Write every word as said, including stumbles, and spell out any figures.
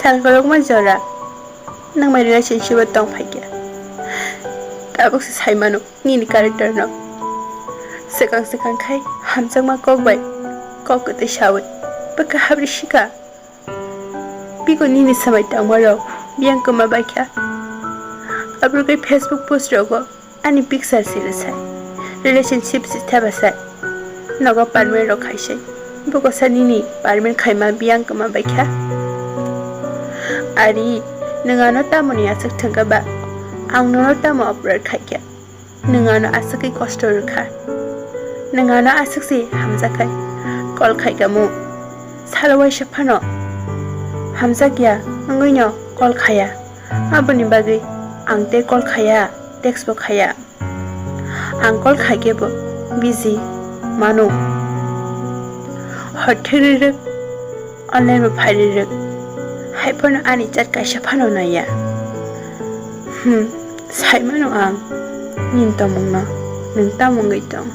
Talkorokma jora nwng bai relationship o tong phaikha. Tabuk se sai mano nini character no. Swkang swkang khai hamjakma kok bai kok kwtwi sawi bwkha habri sika. Biko nini swmai tangmarok biyang kwma baikha. Abrogwi Facebook post rogo ani picture si rwsai, relationship si thebasai, nogo permanent rok khaisai. Bukosa nini permanent khaima biyang kwma baikha. Ari, nwng ano tamoni aswk thwngkha ba? Ang nono tamo operate khaikha? Nwng ano aswkwi kosto rwkha. Nwng ano aswk se hamjakkhai call khaikha mu? Salo waisa phano hamjakya wngwino call khaya. Aboni bagwi ang tei call khaya, text bo khaya. Ang call khaikhe bo busy mano. Hor thwrwi rwk, online bo phai rwk, hai phano ani chat kaisa phano naiya. Hmm, sai mano ang nini tongmungno, nwng tamo wngwi tong?